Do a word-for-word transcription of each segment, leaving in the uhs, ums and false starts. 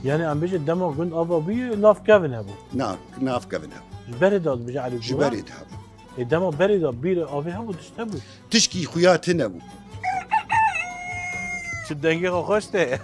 Yani em bêjin dema gund ava bûye, nav kevin hebû. Na, nav kevin hebû. Ji berê de dibêje Elî Ji Guran? Berê de hebû. Ê, dema berê de bîr avê hebû, tişt hebû? Tişkî xuya tune bû. Çi dengê xwe xweş tê.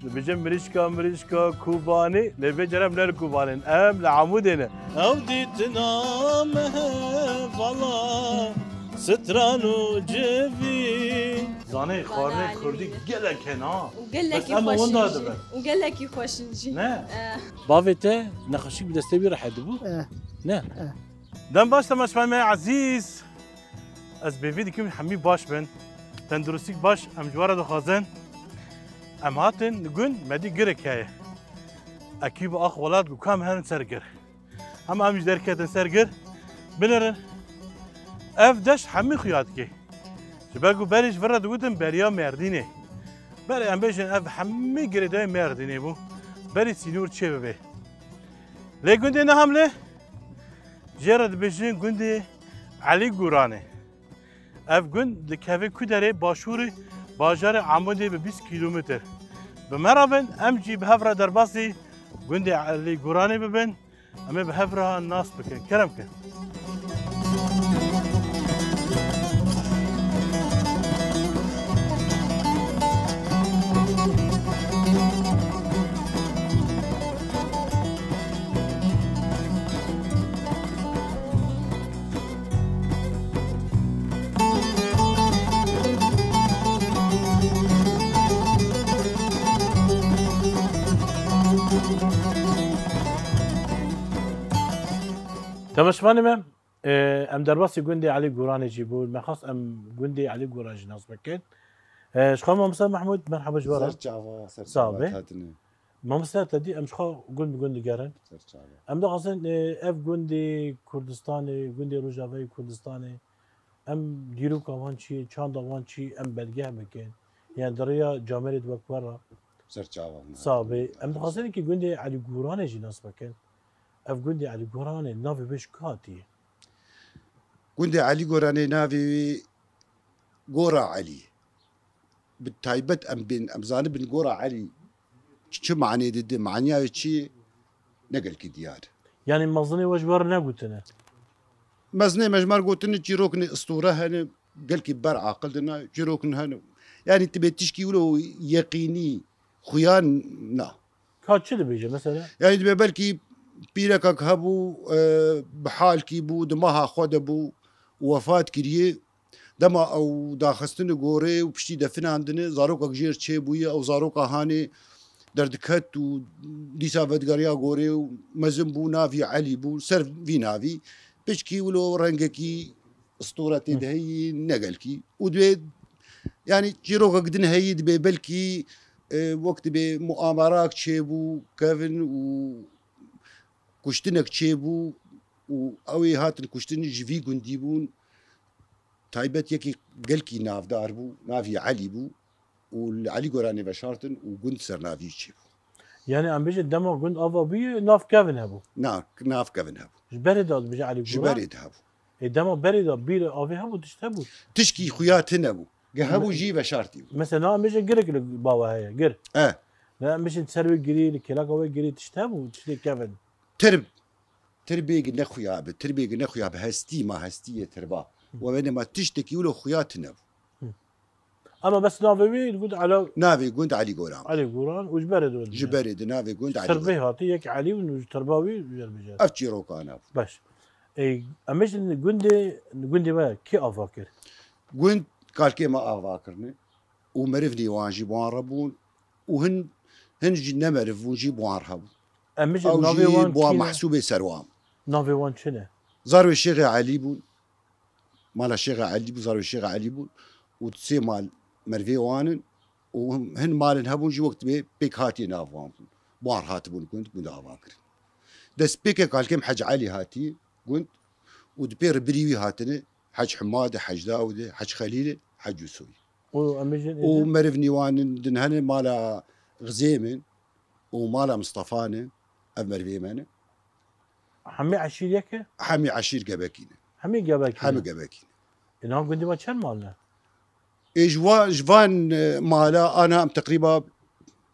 Dibêje mirîşka, mirîşka Kubanî, lê vê cara em ne li Kubanê ne. Em li Amûdê ne. Ew dîtina me hevala, stran û civî. Zanê, xwarinê kurdî gelek hene ha. Û gelekî xweş in jî. Bes em winda dibin. Û gelekî xweş in jî. Ne? Eh. Bavê te nexweşik bi destê wî re hedibû? Eh. Ne? Eh. Dem baş temaşevanê me ezîz. Ez bêvî dikim hemî baş bin. Tenduristîk baş em ji we re dixwazin. Em hatin li gund me dî girek heye. Ekîb ax welat ku kam herin ser gir. Hema em jî derketin ser gir. Binêrin. Ev deş hemî xuya dike. Ji ber ku berê ji vir re digotin beriya Mêrdînê. Berê em bêjin ev hemî girêdayê Mêrdînê bû. Berî sînor çê bibe. Lê gundê niha em lê jê re dibêjin gundê Elî Guranê. Ev gund dikeve ku derê, başûrê bajarê Amûdê bi bîst kîlometr. Bi me re bin, em jî bi hev re derbasî gundê Elî Guranê bibin. Em ê bi hev re nas bikin. Kerem kin. Temaşevanê me, e, em derbasî gundê Elî Guranê jî bûn. Me xwest em gundê Elî Guran jî nas bikin. E, ji xwe Mamoste Mehmûd, merhaba ji we re. Ser çava, ser çava hatine. Mamoste, te dî em ji xwe gund bi gund digerin. Ser çava. Em dixwazin, e, ev gundê Kurdistanê, gundê Rojavayê Kurdistanê, em dîroka wan çi ye, çanda wan çi ye, em belgeh bikin. Yani di rêya camêrê di wek we re. Ser çava. Sabê. Em dixwazin ki gundê Elî Guranê jî nas bikin. Ev gundê Elî Guranê navê wê ji ku hatiye? Gundê Elî Guranê navê wê Gora Elî. Bi taybet em bên, em zanibin Gora Elî çi manê dide, manya wê çi ye, ne gelkî diyar. Yani mezinê we ji we re negotine? Mezinê me ji me re gotine, çîrokên istûre hene, gelkî ber aqil dine, çîrokên hene. Yani tibê tişkî wilo yeqînî, xuya na. Ka çi dibêje mesela? Yani dibe belkî pîrekek hebû, e, bi halkî bû, di meha xwe de bû, wefat kiriye. Dema ew daxistine gorê û piştî definandine, zarokek jêr çêbûye, ew zaroka hanê derdiket û dîsa vedigeriya gorê û mezin bû, navî Elî bû, ser vî navî. Piçkî wilo rengekî istûre tê de heyî, ne gelkî. Û dibê, yani çîrokek din heyî, dibê belkî, e, wek dibê muamerak çêbû, kevin û kuştinek çêbû û ew ê hatin kuştin ji vî gundî bûn. Taybet yekî gelkî navdar bû, navî Elî bû û li Elî Goranê veşartin û gund sernavî çêbû. Yani em bêjin dema gund ava bûye, nav kevin hebû? Na, nav kevin hebû. Ji berê de dibêje Elî Goran? Ji berê de hebû. Ê, dema berê de bîr avê hebû, tişt hebû? Tişkî xuya tune bû. Ge hebû jî veşartî bû. Mesela, na em bêjin girek li bawe heye, gir. E. Na em bêjin ser wê girî, li kêleka wê girî tişt hebû, tiştê kevin. Tirb. Tirbêk ne xuya bi, tirbêk ne xuya bi, hestî ma hestî ye tirba. Hı. We venê ma tiştekî wilo xuya tune bû. Hı. Ama bes navê wî li gund Ela Navê gund Elî Goran. Elî Goran û ji berê de Ji berê di navê gund Elî Goran. Tirbê hatî, yek Elî û ji tirba wî jêr bijêr. Ev çîrokan e. Baş. E, em bêjin gundê, gundê we kê ava kir? Gund kalkê me ava kirine û meriv nêwan jî bi wan re bûn û hin, hin jî ne meriv bûn jî bi wan re hebûn. Em bêjin Ew navê jî wan bi wan kî ne? Mehsûbê ser wan bûn. Navê wan çi ne? Zarwê Şêxê Elî bûn. Mala Şêxa Elî bû, zarokê Şêxa Elî bûn û sê mal merivê wan in û hin malin hebûn jî wek dibê pêk hatiyê nav wan bûn. Bi wan re hatibûn gund, gund ava kirin. Destpêkê kalkêm Hec Elî hatî gund û di pê re birî wî hatine Hec Himad e, Hec Dawid e, Hec Xelîl e, Hec Yûsoyî. Û em bêjin Û êdî? Meriv nîwanin din hene mala Xizêm in û mala Mistefa ne, ev merivê me ne. Hemî eşîr yek e? Hemî eşîr Gebekî ne. Hemî Gebekî Hemî ne? Gebekî ne. E, niha gundê me çend mal ne? Ê ji va-, ji van, e, mala ana em teqrîba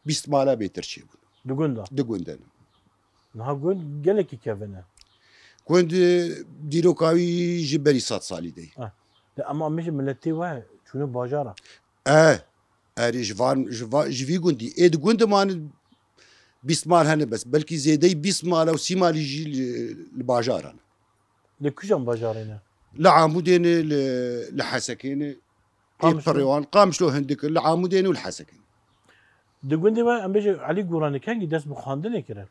bîst mala bêtir çêbûn. Di gunda? Di gunda ne. Niha gund gelekî kevin e. Gund, e, dîroka wî ji berî sed salî de ye. Ah. De, ama em bêjin miletê we çûne bajara. E, erê ji van, ji va-, ji vî gundî. Ê di gund de mane bîst mal hene bes. Belkî zêdeyî bîst mal ew sî malî jî li, li bajaran. Li kîjan bajarê ne? Li Amûdê ne, li, li Hesekê ne. Ê Qamişlo? Pirê wan, Qamişlo hindik, li Amûdê ne û li Hesekê ne. Di gundê me, em bêjin Elî Goranê kengî dest bi xwendinê kire?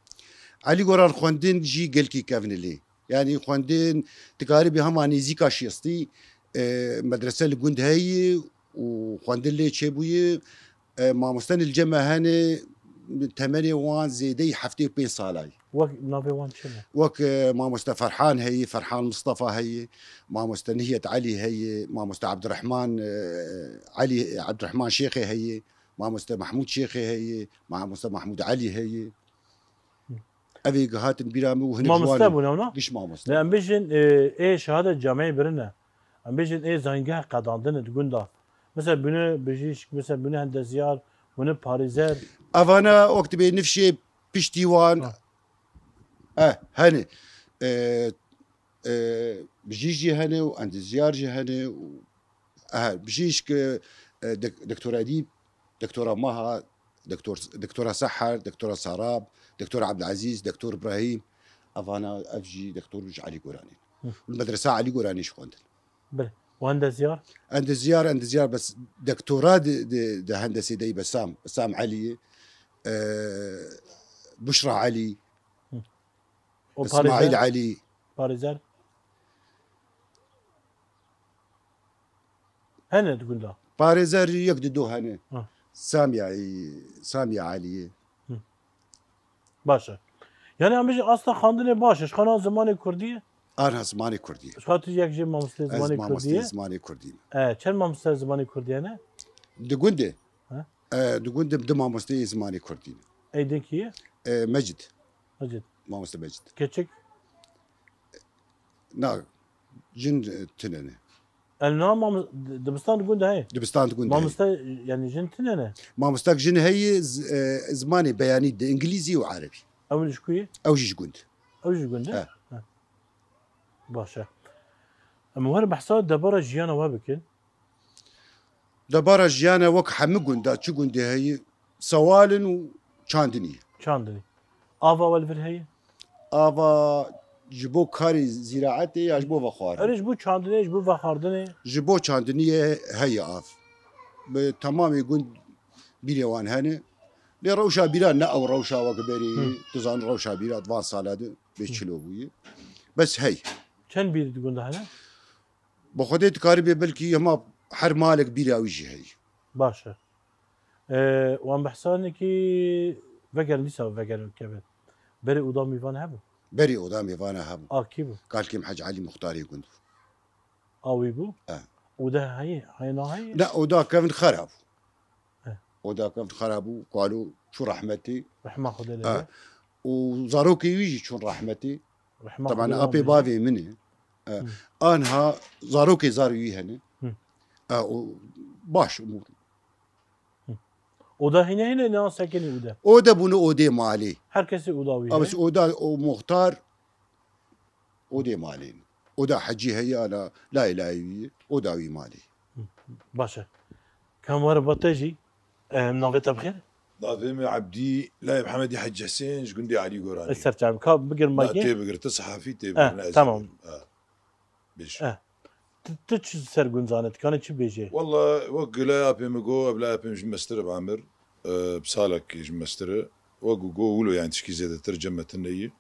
Elî Goran xwendin jî gelkî kevn e lê. Yanî xwendin, dikarî bî hema nêzîka şêstî, e, medrese li gund heyî û xwendin lê çêbûyî. E, mamoste li cem me hene, temenê wan zêdeyî heftê û pênc salayî. Wek navê wan çi ne? Wek, e, mamoste Ferhan heyî, Ferhan Mistefa heyî, mamoste Nihyet Elî heyî, mamoste Abdurrahman, e, Elî, Abdurrahman Şêxê heyî, mamoste Mahmûd Şêxê heyî, mamoste Mahmûd Elî heyî. Ev ê gihatin bîra min û hinek ji Mamoste wan ê bûn ew, na? Giş mamoste. Ne, em bêjin, e, ê şehadet camiyê birine. Em bêjin ê zayîngeh qedandine di gunda. Mesela bûne bijîşk, mesela bûne hendezyar, bûne parêzer. Evana wek dibê nifşê piştî wan. Ha. Eh, hene. E, e, bijîşk jî hene û endezyar jî hene û, eh, bijîşk, e, e, dek-, Doktor Edîb, Doktora Maha, Doktor, Doktora Sehar, Doktora Sarab, Doktor Abdulaziz, Doktor Ibrahim, evana ev jî Doktor ji Elî Goranê. Hı. Li medresa Elî Goranê jî xwendin. Belê. Û endezyar? Endezyar, endezyar bes doktora di, di, di hendesê de ye, Besam, Besam Elî ye. E, Buşra Elî. Hı. Û Îsmaîl parêzer? Elî. Parêzer? Hene di gunda. Parêzer yek di do hene. Ha. Samiya, Samiya Eliyê. Hı. Baş e. Yani em bêjin asta xwendinê baş e. Ji xwe niha zimanê kurdî ye? Ana zimanê kurdî ye. Ji xwe tu yek jê mamosteyê Ez zimanê kurdî mamosteyê ye? Zimanê kurdî me. E, çend mamoste zimanê kurdî hene? Di gundê? Ha? E, di gundê du mamosteyê zimanê kurdî ne. Ey din kî ye? E, Mecid. Mecid. Mamoste Mecid. Keçik? Na, jin, e, tune ne. El na mamo-, di-, dibistan di gund de heye? Dibistan di gund de heye. Mamoste, yani jin tune ne? Mamostek jin heye, z-, e, zimanê beyanî di, îngilîzî û erebî. Ew ji ku ye? Ew jî ji gund. Ew jî ji gund e? He. He. Baş e. Em werin behsa debara jiyana we bikin. Debara jiyana wek hemû gunda, çi gundê heye, sewal in û çandinî. Çandinî. Ava we li vir heye? Ava ji bo karê zîraetê ya ji bo vexwarinê? Erê, ji bo çandinê, ji bo vexwarinê? Ji bo çandiniyê heye av. Bi temamê gund bîrê wan hene. Lê rewşa bîra ne ew rewşa wek berê, Hı. tu zanî rewşa bîra di van sala de bê Hı. çilo bûye. Bes hey. Çend bîr di gunda hene? Bi Xwedê dikarî bê belkî hema her malek bîra wî jî heye. Baş e. Ee, wan behsa nekî vegerin dîsa vegerin kevin. Berê oda mîvan hebû? Berê oda mîvana hebû. A kî bû? Kalkêm Hec Elî Muxtarê gund bû. A wî bû? E. Oda heye, heye na heye? Ne, oda kevin xera bû. E. Oda kevin xera bû, kalo çû rehmetê. Rehma Xwedê E. lê. Û zarokê wî jî çûn rehmetê. Rehma Teban Xwedê apê lê. Bavê min e. E, Hı. Anha zarokê zarê wî hene. Hı. E, û baş umur. Hı. Oda hîne hîne ne sekinî oda? Oda bûne odê malê. Her kesê oda wî Ama heye? Oda o muxtar odê malê. Oda hecî heye ana layê layê wî, oda wî malê. Hı. Baş e. Kam were ba te jî, em, navê te bi xêr? Navê min Ebdî, layê Mihemedî Hecî Hesên, ji gundê Elî Goranê. Ez ser çavim. Ka bigir Na, mayke? Tê bigir, tu sehafî tê Eh, bigir, ne ez tamam. Bigir. Ha. Bêj. Eh. Tu, tu çi ser gund zanî, dikanî çi bêjî? Walla, wek laya pê min got, ev laya pê min ji mestir e bi emir. E, bi salek ji mestir e. Wek got wilo, yani tişkî zêdetir cem me tune ye.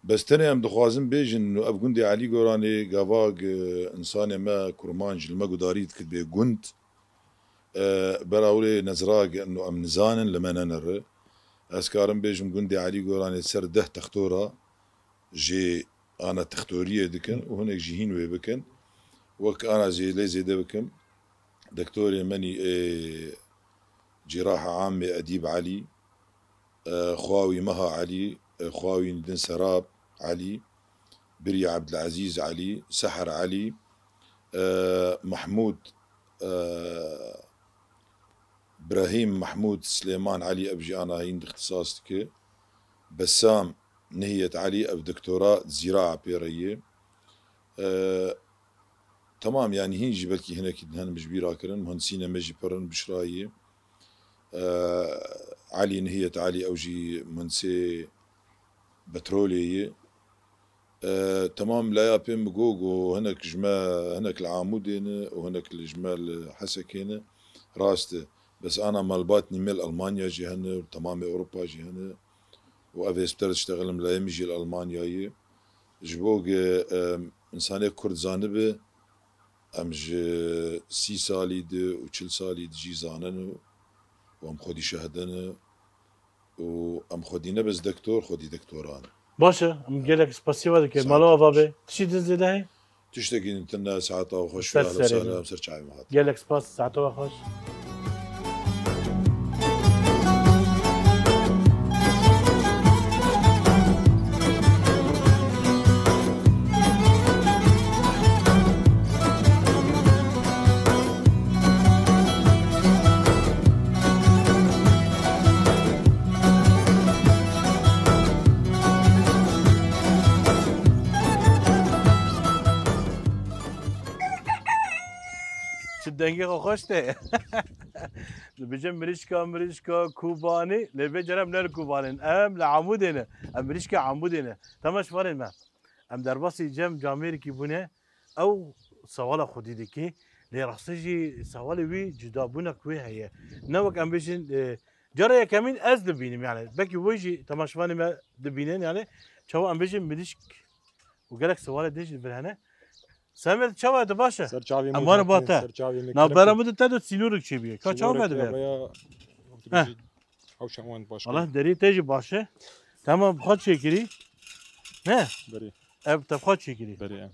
Bes tenê em dixwazin bêjin, ev gundê Elî Goranê, gava, e, insanê me kurmanc li me gudarî dikir bê gund. E, bera wê nezra ge-, no em nizanin, li me nenere. Ez karim bêjim gundê Elî Goranê ser deh textora jê ana textoriyê dikin û hinek jî hîn wê bikin. Wek ana zê-, lê zêde bikim, doktorê menî ê cîraha amê Edîb Elî, e, xwa wî Meha Elî, e, xwa wî din Serab Elî, birî Ebdilezîz Elî, Seher Elî, e, Mehmûd, e, Birahîm Mehmûd Silêman Elî, ev jî ana hîn dixtisas dike. Besam Nihiyet Elî, ev doktora zîraa pê re ye. E, temam, yani hîn jî belkî hinekî din henin ji bîra kirin. Muhendisînê me jî pir in, Bişra ye. E, Elî Nihiyet Elî, ew jî muhendisê petrolê ye. E, temam laya pê min got, got hinek ji me, hinek li Amûdê ne û hinek li, ji me li Hesekê ne. Rast e. Bes ana malbatnî me li Almanya jî hene, li temamê Ewropa jî hene. Û ev hêzpiter diştexilim, laya min jî li Almanyayê. Ji bo ge, e, insanê Kurd zanibe, em ji sî salî di û çil salî di jî zanin û, û em xwedî şehidin û em xwedî ne bes doktor, xwedî doktoran. Baş e, em gelek spasiya we dikin. Saet Mala we baş. Babe. Tiştî din zêde heye? Tiştekî din tune, saeta we xweş, Ser serê min. Ser çavê min hat. Gelek spas, saeta we xweş. Çi dengê xwe xweş te. Dibêje mirîşka, mirîşka Kobanî, lê vê cara em ne li Kobanê ne. Em li Amûdê ne. Em mirîşka Amûdê ne. Temaşevanên me. Em derbasî cem camêrikî bûne. Ew sewala xwedî dike. Lê rastî jî sewalê wî cudabûnek wê heye. Ne wek em bêjin, e, cara yekemîn ez dibînim yani. Belkî wê jî temaşevanê me dibînin yani. Çawa em bêjin mirîşk û gelek sewalê din jî li vir hene. Semêr, çawa tu, baş e? Ser çavê min Em were ba te. Ser çavê min. Navbera min de te de sînorek çêbûye. Ka çawa me dibe? Heh. Ew şewan baş. Allah derî te jî baş e. Tamam, bi xwe çêkirî. Ne? Berê. Ev te bi xwe çêkirî. Berê, em.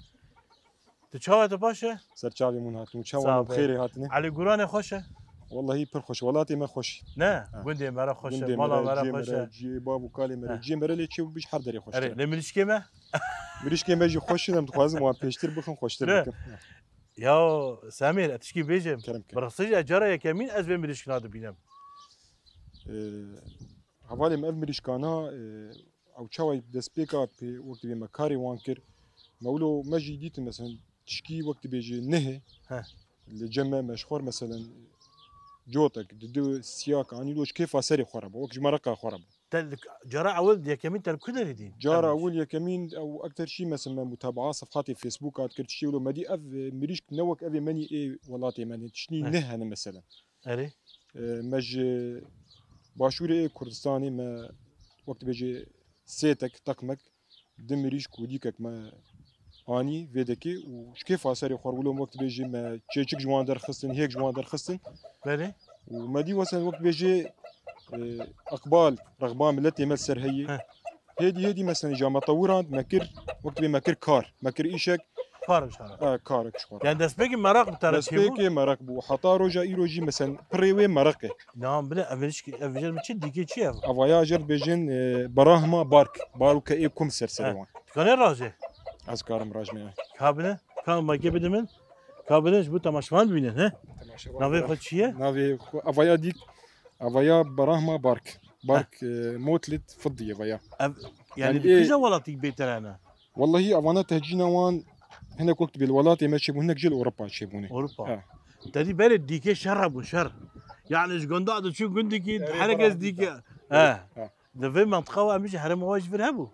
Tu çawa tu, baş e? Ser çavê min hatin. Çawa bi xêrê hatine? Elî Guranê xweş e? Wellahî pir xweş. Welatê me xweş. Ne? Ha. Gundê me re xweş e. Gundê me re, mala me re xweş e. Ciyê bav û kalê me re. Ha. Ciyê me re lê çê û bij her derê xweştir e. Erê, lê mirîşkê me? Mirîşkê me jî xweş in, em dixwazin wan pêştir bixin, xweştir bikin. Ya Semêr, ez tişkî bêjim. Kerem ke. Bi rastî jî ez cara yekemîn ez vê mirîşkina dibînim. Ee, hevalê min ev mirîşkana, e, ew çawa destpêka pê, wek dibê me karê wan kir. Me wilo me jî dîtin, meselen, tişkî wek dibêjî nihê. Heh. Li cem me meşxwar, meselen, cotek, didu, siyak, anî lo ji kêfa serê xwe re bû, wek ji mereqa xwe re bû. Te li, cara ewil yekemîn te li ku derê dîn? Cara ewil yekemîn ew ekter şî, meselen, me mutabaa sefhatê Facebook hat kir, tiştê wilo me dî ev, e, mirîşk ne wek evê menî ê welatê me ne, tiştî Heh. Nihene, meselen. Erê. E, me ji başûrê Kurdistanê me, wek dibêje, sêtek, teqmek, di mirîşk û dîkek me anî vê dekê û ji kêfa serê xwe re wilo wek dibêje me çêçik ji wan derxistin, hêk ji wan derxistin. Belê. Û me dî wesen wek dibêje, e, iqbal, rexba miletê me li ser heye. Heh. Hêdî hêdî, meselen, ja me tewirand, me kir, wek dibê me kir kar, me kir îşek, Karek ji xwe re. E, karek ji xwe re. Yani destpêkê meraq bi te re çêbû? Destpêkê meraq bû. Heta roja îro jî, mesen, pirê wê meraq e. Nan bile, ev jî, ev jî çi dîkê çi ev? Avaya jêr dibêjin, e, Brahma Bark. Baroke ê kum ser serê wan. Dikanê rajê? Ez karim raj me. Kabine? Kan mayke bide min. Kabine ji bo temaşevan bibînin, he? Temaşevan Navê bira. Xwe çi ye? Navê xwe, avaya dîk, avaya Brahma Bark. Bark, e, motlit fiddiye vaya. Ev, yani, yani, di ê- kîja welatî bêtir hene? Wellahî, evana tehcîna wan hinek wek dibê li welatê me çêbûn, hinek jî li Ewropa çêbûne. Ewropa. Ha. Te dî berê dîkê şer hebû, şer. Yani ji gunda diçû gundikî, Erê, herkes bera dîke. He. He. Di vê mentiqa wa em jî herêma wa ji vir hebû.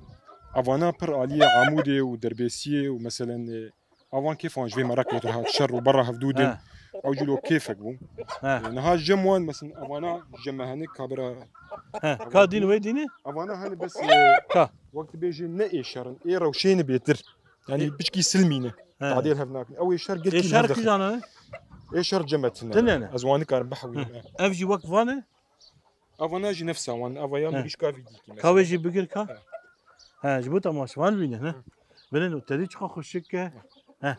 Evana pir aliyê Amûdê û Derbêsiyê û meselen, e, evan kêfan ji vê meraqê re hat şer û berra hevdû din. He. Ew jî lo kêfek bû. He. E, niha jem wan, meselen, evana jeme hene kabira. He. Ka dîn wê dînê? Evana hene bes, e, Ka. Wek dibêjin ne ê şerin, ê rewşê ne bêtir. Yani Ê- piçkî silmî ne. He. Tadê hev nakin. Ew ê şer Ê gelkî şer hev dixin. Kîjan e? Ê şer cemetin. Tine ne? Ez wan nikarim bihewînim. Hı. Ev jî wek van e? Evana jî nefsa wan. Eva ya He. Mirîşka vî dîkî Ka wê mesela. Jî bigir ka? He. He, ji bo temaşevan bîne, ne? Hı. Belê no, te dî çiqa xweşik e. He.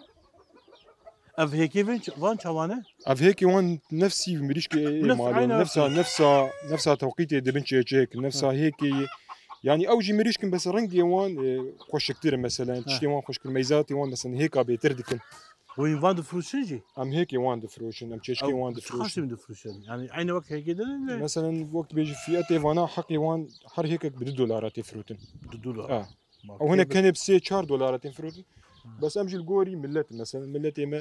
Ev hêkê vin ç-, van çawan e? Ev hêkê wan nefsî mirîşkê ê Nefs, malê. Aynen Nefsa, nefsa, nefsa tewqîtê dibin çêçek, nefsa He. Hêkê ye. Yani ew jî mirîşkin bes rengê wan, e, xweşiktir e mesela. He. Tiştê wan xweşiktir, meyzatê wan mesela hêka bêtir dikin. Wî van difiroşin jî? Em hêkê wan difiroşin, em çêçkê Ew wan difiroşin. Çiqasî difiroşin? Yani aynı wek hêkê de ne? Mesela wek bêjî fiyetê vana heqê wan her hêkek bi du dolara tê firotin. Du dolar. Ha. Bak, Ew hene kê bi- kenê bi sê çar dolara tê firotin. Hı. Bes em jî li gorî millet, mesela milletê me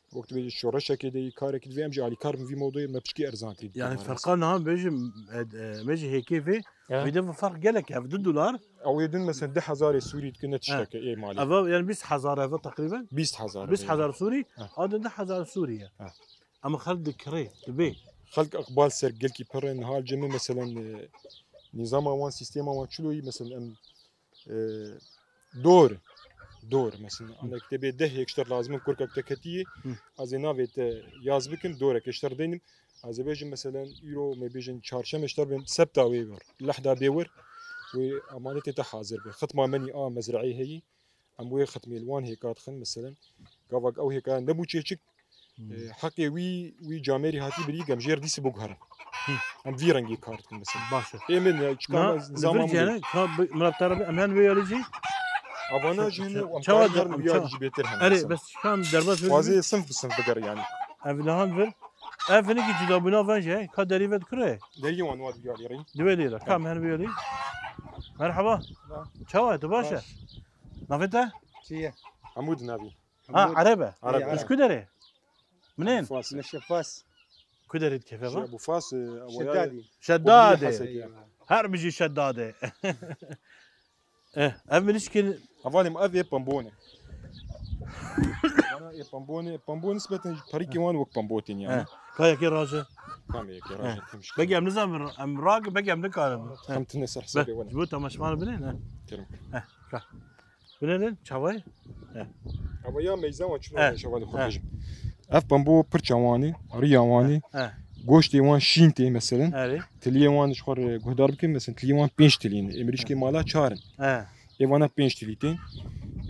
wek tu bêjî şoreşekê de yî, karekî divê em jî alîkar bin vî mewdûyê me piçkî erzan kî. Yani ferqa niha bêjim, e, e, bêjî hêkê vê, Ya. Vê de ferq gelek ev du dolar. Ew ê din mesela du hezarê Sûrî dikin ne tişteke ê malê. Eva yani bîst hezar eva teqrîben. Bîst hezar. Bîst hezar Sûrî, Ha. a din du hezar Sûrî ye. Ha. Ama xelk dikirê, dibê. Xelk iqbal ser gelkî pir in. Hal cemê mesela, e, nîzama wan, sîstema wan çilo yî mesela em, e, dor, dor mesela. Hı. Anek te bê deh yek şter lazim in kurkek te ketiye. Hı. Ez ê navê te yaz bikim, dorek ê şter deynim. Ez ê bêjim mesela îro me bêjin çarşemê şter bên sebta wê wir. Lehda bê wir. Wê emanetê te hazir be. Xitma menî a mezre'ê heyî. Em wê xitmê li wan hêka dixin, meselen, gavak ew hêka nebû çêçik, Hmm. e, heqê wî, wî camêrî hatî birî, em jêr dîsî biguherin. Hmm. Em vî rengî kar dikin, meselen. Baş e. Ê min ya, çika Na, me li zaman vir bû. Cene, ka bi, Murat Tarabi, em hen wê yalî jî? Avana jî hene, Çawa em çawa karî da, herin em wî yalî çawa? Jî bêtir hene, Erê, meselen. Bes çikan derbas Wazê sinf bi sinf biger yani. Ev nihan vir. Ev hinekî cudabûna van jî, ka derî ve dikire. Derî wan wa di wî yalî rî. Di wê lê de, kam hen wê yalî. Merhaba. Çawa, tu baş e? Baş. Navê te? Çi ye? Hemû di navî. Ha, Hemû Ereb e. Ereb e. Ji ku derê? Minên? Fas. Min şefas. Ku derê dikeve va? Şe-, bu Fas, e, Şedadî. Şedadê. Eyvallah. Her bijî Şedadê. Eh, ev min işkin Hevalê min ev ê pembone. Bana ê pembone, pembon nisbeten parîkê wan wek pembotên yani. He. Ka yekê raje. Kam ê yekê raje, He. Kim şikir. Belki em nizam em rag, belki em nikarim. Hem tine ser hesabê wan. Ji bo temaşevan bine ne? Kerim. He, ka. Bine ne? Çavay? He. Ama ya meyzan wa çino He. Şevali He. Xurtejim. Ev pembo pirça wan e, riya wan e. He. Goştê wan şîn tê meselen. Erê. Tiliyê wan ji xwe re guhdar bikin, meselen tiliyê wan pênc tilî ne. Ê mirîşkê mala çar in. He. Ê vana pênc tilî tên.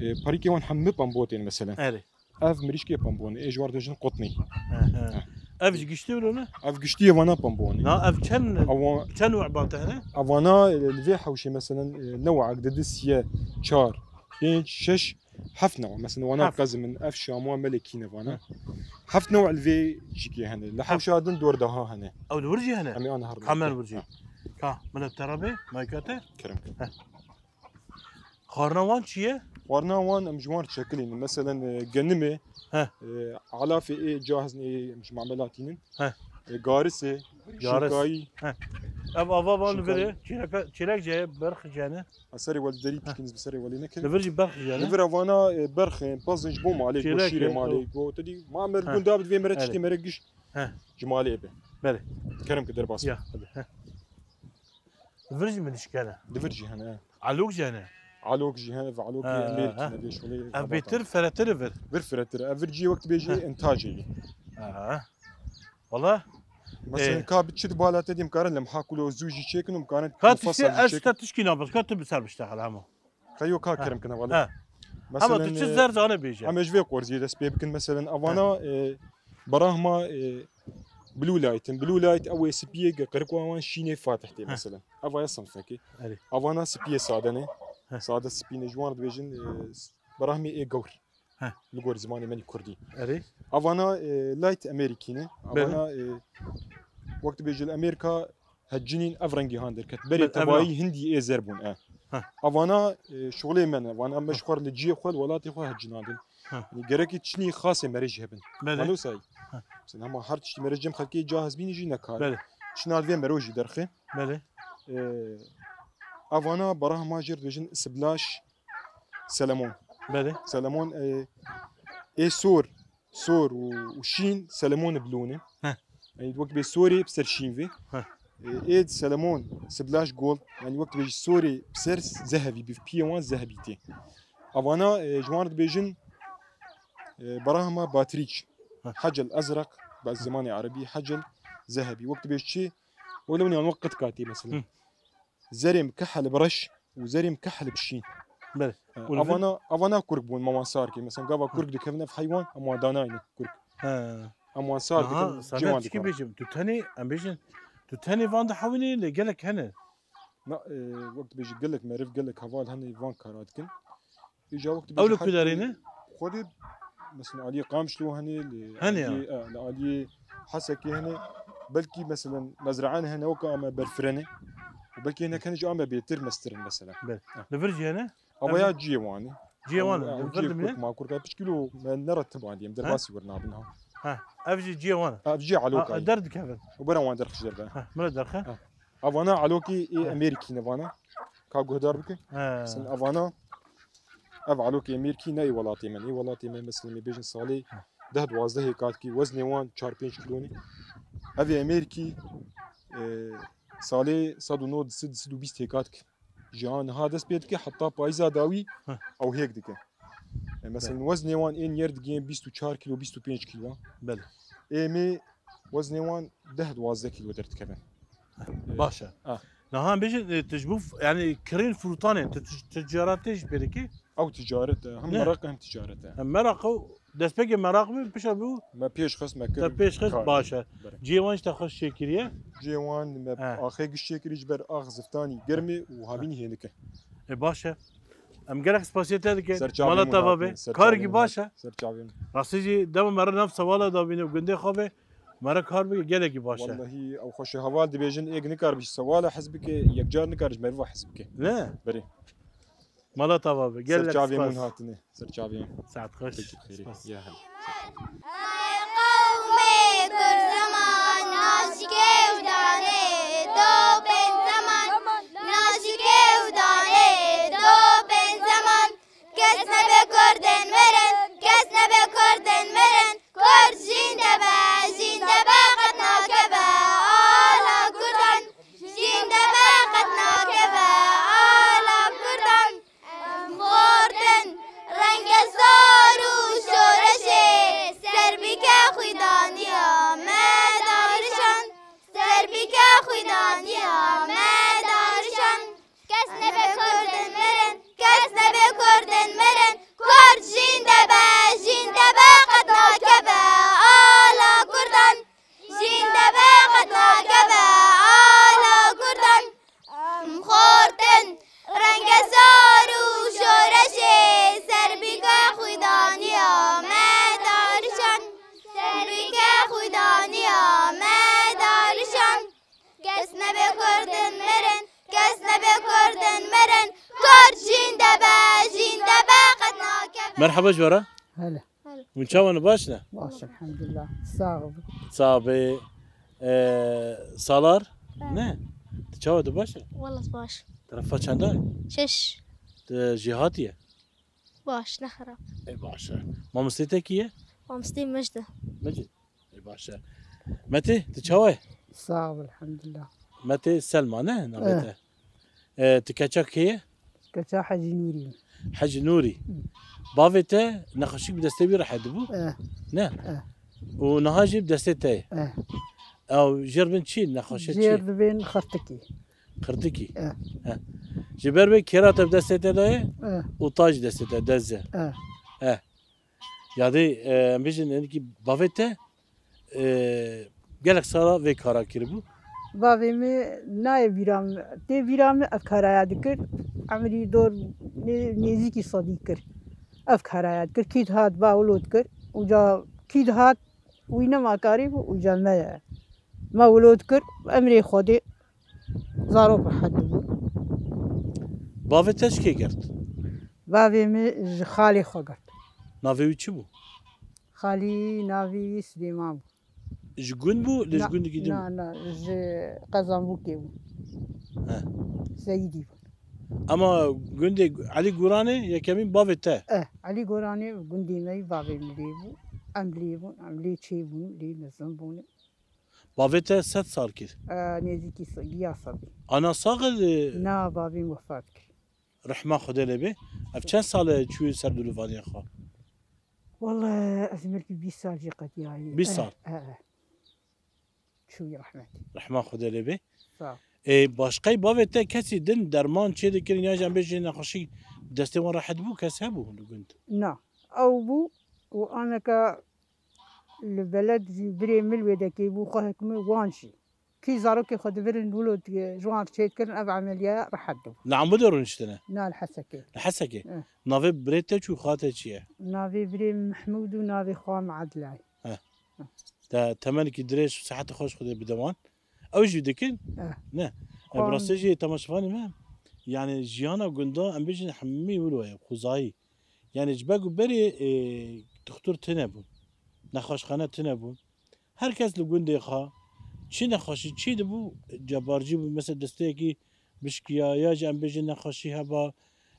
E, parîkê wan hemû pembo tên meselen. Erê. Ev mirîşkê pembo ne. Ê ji war dibêjin qutnî. He, he. He. Ev ji giştî wilo ne? Ev giştî ê vana pembo ne. Na ev çend, Ewa çend weba te hene? Evana, e, li vê hewşê meselen, e, newek, di, di, siyê, çar, pênc, şeş, heft newa. Meselen wana Heft. Qezim in, ev şamwa melekî ne vana. Hı. Heft newa li vê jîkê hene. Li Heft. Hewşa din dor daha hene. Ew li wir jî hene? Em ê an her Kamen wir jî. Ha. Ka, min ev te re bê, mayka te? Kerem kir. He. Xwarina wan çi ye? Xwarina wan em ji wan re çekilînin. Meselen, e, genimê, He. e, alafê ê cahizin ê em ji mamela tînin. He. E, garisê, Garis. Şinkayî. He. Ev ava van li Şinkayî. Virê, çêleka-, çêlek jê ye, berx jê ne? A serê welî derî He. Pişkîniz bi serê welî nekirin. Li vir jî berx jê ne? Li vir evana, e, berxê, pezin ji bo malê, Çêlek, goşîrê e, malê, o. Go te dî, ma me li He. Gunda bi vê mere Erê. Tiştê mere giş He. Ji malê be. Belê. Kerem ki derbas. Ya, hadi. He. Li vir jî min dişkene. Li vir jî hene. Alok jî hene. Alok jî hene ve alok Ha, Amerîkî ha. Ne vê şolê. Ev bêtir feretir vir. Vir feretir. Ev vir cî wek bêjî Ha. Intacê. Ha. Valla. Mesela Ee. Ka bi çi di bala te dî em karin lem hakulo zû jî çêkin û em karin Ka tiştê ez ta tişkî nabir. Ka tu bi ser bişte helamo. Xeyo ka Ha. Kerem kine vale. Ha. Ama Meselen, tu çi e, zer zane bêje. Em ê ji vê qorziyê dest pê bikin. Meselen, Ha. Avana, e, berahma, e, Blue Light in. Blue Light ew ê spiyê ge qirikwa wan şînê fatih tê Ha. Meselen. Eva ya sinfekê. Erê. Avana spiyê sade ne. Ha. Sade spî ne. Ji wan dibêjin, e, s-, berahmê ê gewr. Ha. Li gor zimanê me nî kurdî. Erê. Avana, e, Light Amerikî ne. Belê. Avana, e, wek dibêje li Amerîka Hecinîn ev rengî han derket. Berê Belê, ev tevayî na. Hindî ê zer bûn, e. Heh. Evana, e, şolê me ne. Vana me Heh. Ji xwe re li ciyê xwe, li welatê xwe hecinandin. Heh. Yanî gerekî çinî xasê merê jî hebin. Belê. Malosay. Mesela hema her tiştî mere cem xelkê ca hezbînî jî nekar. Belê. Çinar vê mero jî derxê. Belê. Ee, Avana baraha ma jê re dibêjin siblaj selemon. Belê. Selemon, e, ê sor, sor û, û şîn selemon bilûne. Heh. Yani wek bê sorê bi ser şîn vê. Heh. E, ê selemon siblaj gol. Yani wek bê sorê bi ser zehebî, bi piyê wan zehebî tê. Avana, e, ji wan re dibêjin, e, baraha ma batrîç. Heh. Hecel ezraq, bi zimanê erebî, hecel zehebî. Wek dibêj çi? Wele wina wek qit katî mesela. Hı. Zerê mikehelib reş û zerê mikehelib şîn. Belê. E, Û li vir? Avana, avana kurk bûn, ma wan sar kir. Mesela gava Hı. kurk dikevin ev heywan, em wan danayne kurk. He. Em wan sar Aha, dikin, Samet, cê wan çikî dikevin. Bêjim? Tu tenê, em bêjin, tu tenê van dihewînî lê gelek hene. Na, e, wek dibêjî gelek meriv, gelek heval hene van kara dikin. Îca wek dibêjî Ew li her ku derê ne? Xwedê, mesela aliyê Qamişlo hene, li Hene ya. aliyê, e, li aliyê Hesekê hene. Belkî mesela mezraan hene weka me berfirene. Û belkî hinek hene jî ame bêtir mestir in mesela. Ber. Ha. Li vir jî hene? Ava ya ciyê wan e. Ciyê wan e. Ew, ew Li vir ciyê dimîne? Kurk ma kurka piçkîlo me neretib andî. Em Ha? derbasî wir nabin ha. Ha, ev jî ciyê wan e. Ev ciyê Ha, Aloka ye. Derdikevin. Û bera wan derxij derbe. Ha, min re derxe. Ha. Avana Alokê ê He. Emerîkî ne vana. Ka guhdar bike. He. Mesela avana ev Alokê Emerîkî ne ê welatê me. Ê welatê me mesela me bêjin salê deh duwazdeh hêka dikî. Weznê wan çar pênc kîlo ne. Ev ê Emerîkî, e, salê sed û nod, sed, sed û bîst hêka dike. Ji ha niha dest pê dike heta payîza dawî Heh. ew hêk dike. E, mesela Belê. weznê wan ên yer digihên bîst û çar kîlo, bîst û pênc kîlo. Belê. Ê me weznê wan deh duwazdeh kîlo derdikevin. Baş e. Ah. Niha em bêjin, e, tu ji bo f-, yani kirên firotanê, tu, tu, tu ticaretê jî pê dikî? Ew ticaret e. Hem Ne? meraq e hem ticaret e. Hem meraq e û destpêkê meraq bû, pişa bû. Me pêş xist, me kir Te pêş xist, kar. baş e. Bere. Cihê wan jî te xweş çêkiriye? Cihê wan me He. axê giş çêkirî ji ber ax ziftanî germ e û havînî hênik e. E, baş e. Em gelek spasiyê te dikin. Ser çavê Mala min te va hatin, be. ser Karkî çavê min baş hatin, e. ser çavê min. Rastî jî dema me re nav sewala da bîne û gundê xwe be, me re kar bike gelekî baş e. Wellahî ew xweş e. Heval dibêjin ê nikar bi sewala hez bike, yekcar nikar ji meriva hez bike. Ne? Berê. Mala te va be. Ser Gelek çavê min spas. hatine. Ser çavê min. Saet xweş. Peki, xêrê. Spas. Ya hel. Ey qewmê Kurd zeman naşikê û danê, do pênc zeman naşikê û danê, do pênc zeman. Kes nebe Kurdên mirin, kes nebe Kurdên mirin. Kurd jîn de be, jîn de be qet nakeve ala Kurdan. Jîn de be qet nakeve ala Kurdan. Em xortin renge zor û şoreşê ser bike xwîdaniya me darişan. Ser bike xwîdaniya me darişan. Kes nebe Kurdên mirin, kes nebe Kurdên mirin. Kurd jîn de be, jîn de be qet nakeve ala Kurdan. Jîn de be qet nakeve ala Kurdan. Em xortin renge zor û şoreşê ser bike xwîdaniya me darişan. Ser bike xwîdaniya me darişan. Kes nebe Kurdên mirin, kes nebe Kurdên mirin. Kurd jîn de be, jîn de be qet nakeve. Merhaba ji we re. Hele. Hûn çawa ne, baş ne? Baş, elhamdulillah. Sağ ol. Sağ be. Ee, Salar? Ne? Tu çawa, tu baş e? Wallah baş. Terefa çenda ye? Şeş. Tu jêhatî ye? Baş, ne xerab. E, baş e. Mamostê te kî ye? Mamostê Mecid e. Mecid. E, baş e. Metê, tu çawa ye? Sağ ol, elhamdulillah. Metê Selma, ne? Navê Eh. te? E, tu keça kê ye? Keça Hecî Nûrî. Hecî Nûrî. Hı. Bavê te nexweşik bi destê wî re hedibû? Eh. Ne? Eh. Û niha jî bi destê te ye? Eh. Ew jêr bin çi nexweşe çi? Jêr dibên xirtikî. Xirtikî? Eh. Eh. Ji ber wê kêra te bi destê te de ye? Eh. Û ta jî destê te, dezze? Eh. Eh. Yadê, e, em bêjin, hinekî bavê te, e, gelek sala vê kara kiribû. Bavê min nayê bîra min, tê bîra min ev karaya dikir. Emrî dor nê-, nêzîkî sedî kir. Ev karaya dikir. Kî dihat ba wilo dikir. Uca kî dihat wî nema karî bû, uca me ye. Me wilo dikir, emrê Xwedê zarok rehet dibû. Bavê te ji kê girt? Bavê min ji xalê xwe girt. Navê wî çi bû? Xalî navê wî Silêman bû. Ji gund bû, lê ji Na, gundekî din na, bû? Na, ji Qezanbûkê bû. He. Seyîdî bû. Ama gundê Elî Guranê yekemîn bavê te? Eh, Elî Guranê gundê me yî, bavê min lê bû. Em lê bûn, em lê çêbûn, lê mezin bûn. Bavê te sed sal kir? Eh, nêzîkî se-, giya sedî. Ana sax e? Na, bavê min wefat kir. Rehma Xwedê lê bê. Ev çend sal e çûyê ser dûrûvaniya xwe? Wallahî ez belkî bîst sal jî qediyayî. Bîst sal? Eh, eh, eh. Çûyî rehmetî. Rehma Xwedê lê bê. Sağ ol. Ê, başqey bavê te kesî din derman çê dikirin ya jî em bêjin nexweşî destê wan rehet bû, kes hebû li gund? Na. Ew bû û aneka li beled jî birê min wê dekê bû, xwe hikmî wan jî. Kî zarokê xwe dibirin wilo di-, ji wan çê dikirin, ev emeliya rehet dibû. Li Amûdê rûniştine? Na, li Hesekê. Li Hesekê? Eh. Navê birê te çi û xwa te çi ye? Navê birê Mehmûd û navê xwa min Edlay. Eh. Eh. Te temenekî dirêj, siheta xweş Xwedê bide wan. Ew jî dikin? Eh. Ne. E, Xwan- bi rastî jî temaşevanê me, yani jiyana gunda em bêjin hemî wilo ye, xwezayî. Yani ji ber ku berê, e, dixtur tune bûn. Nexweşxane tune bûn. Her kes li gundê xwe çi nexweşî çi dibû, cebarcî bû, mesela desteyekî bişkiya, ya jî em bêjin nexweşî heba.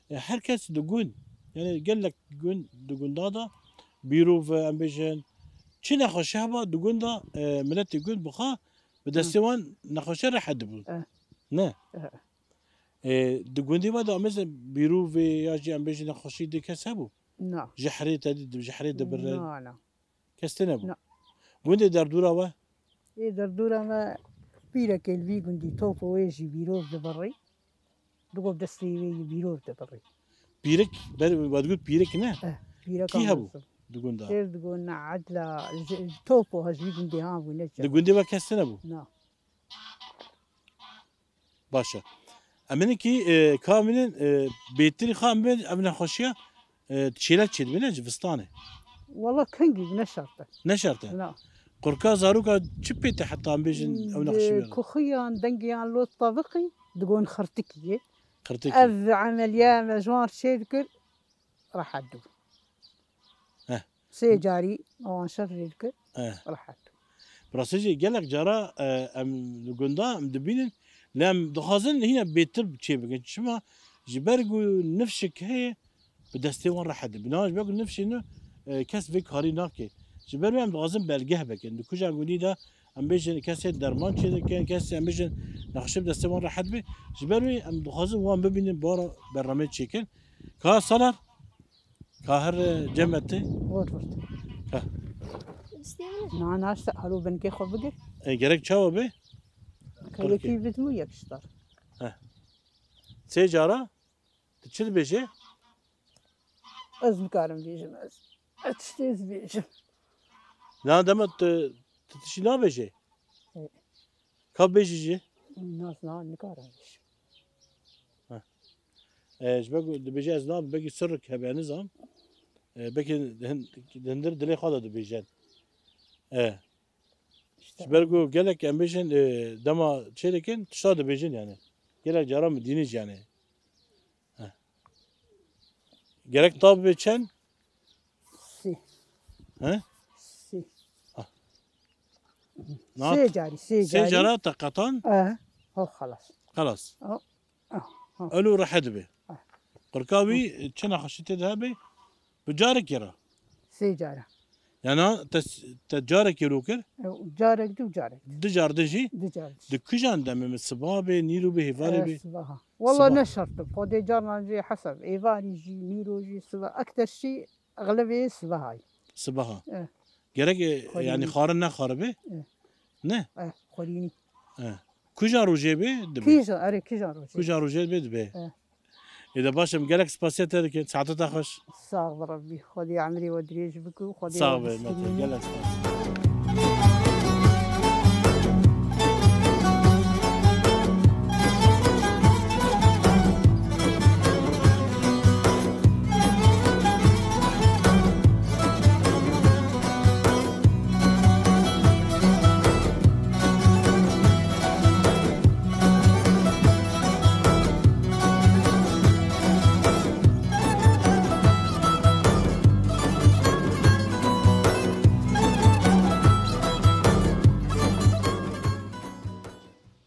E, her kes li gund, yani gelek gund di gunda de bîrov, em bêjin çi nexweşî heba di gunda, e, miletê gund bi xwe bi destê Hı. wan nexweşe rehet dibûn. E. Ne? E. E, di gundê we de mesela bîrovê ya jî em bêjin nexweşî di kes hebû? Na. Ji herê te di, ji herê dibire? Na, na. Kes tune bû? Na. Gundê derdora we? Ê derdora me pîrekê li vî gundî top û wê jî bîrov dibirî. Digot destê wê yî bîrov dibirî. Pîrik, ber, we digot pîrik ne? Eh, pîreka Kî hebû mezin. Di gunda? Kêr digot ne edla, ji, top û ha ji vî gundê han bû ne Di çi. Gundê we kes tune bû? Na. Baş e. Em ê kî, e, ka em ê, e, bêtirî xwe em bên ev nexweşiya, e, çêlek çêdibê ne, ji vistanê. Wala kengî ne şert e. Ne şert e? Na. Qurka zaroka çi pê te heta em bêjin ew nexweşiya? Kuxiyan, dengiyan lo teviqî, digon xirtikî ye. Xirtikî. Ev emeliya me ji wan çê dikir, rehet dibû. Heh. Sê carî me wan şer jê dikir, Eh. rehet. Bi rastî jî gelek cara, e, em li gunda em dibînin, lê em dixwazin hîne bêtir çê bikin. Çima? Ji ber ku nifşik heye, bi destê wan rehet dibe. Niha ji ber ku nifşê ne, e, kes vê karî nake. Ji ber wê em dixwazin belgeh bikin. Di kuja gundî de em bêjin kesê derman çê dikin, kesê em bêjin nexşe bi destê wan rehet be. Ji ber wê em dixwazin wan bibînin, bara bernameyê çêkin. Ka Salar, ka her cem te. Vot vot. Ka. Na, naşte, halo binkê xwe bigir. E, gerek çawa be? Ka Peki. Yekî bidmû yek ji dar. Heh. Sê cara? Tu çi dibêje? Ez nikarim bêjim ez. Ez tiştê ez bêjim. Na dema tu, tu tiştî nabêje? Ê. Ka bêjî jî? Nas na nikarim bêjim. Ha. E, ji ber ku dibêje ez nabim, belkî sirrik hebe, nizam. E, belkî hin-, hindir dilê xwe de dibêjin. E. Ji ber ku gelek em bêjin, e, dema çê dikin, tişta dibêjin yani. Gelek cara min dînî jî yani. Heh. Gerek tab bibe çend? Sê. He? Sê. Ah. Niha Sê carî, sê sê carî. Cara te qetan? E, ho xelas. Xelas. O, Ah, ha. Elo rehet be. Ah. Qirka wî çi nexweşî tê de hebe? Bi carekê re. Sê cara. Yani te, te carekê lo kir? E, carek du carek. Du car din jî? Du car din. Di kijan demê min siba be, nîro be, hêvarê be? E, siba ha. Walla ne şert e. Xwedê carnan jî hesab. Êvarî jî, nîro jî, siba. Ekter jî Exlebê siba hay. Siba ha. Eh. Gerek, e, Xwedî yani nî. Xwarin ne xwaribe? Eh. Ne? Eh, xwedî nî. Eh. Kujan rojê be dibe? Kijan, erê, kijan rojê. Kujan rojê be dibe? Eh. Ê de baş em gelek spasiya te dikin. Saeta te xweş. Sağ ol Rabbi. Xwedî emrê we dirêj bike û Xwedî Sağ we ol, Mete. Gelek spas.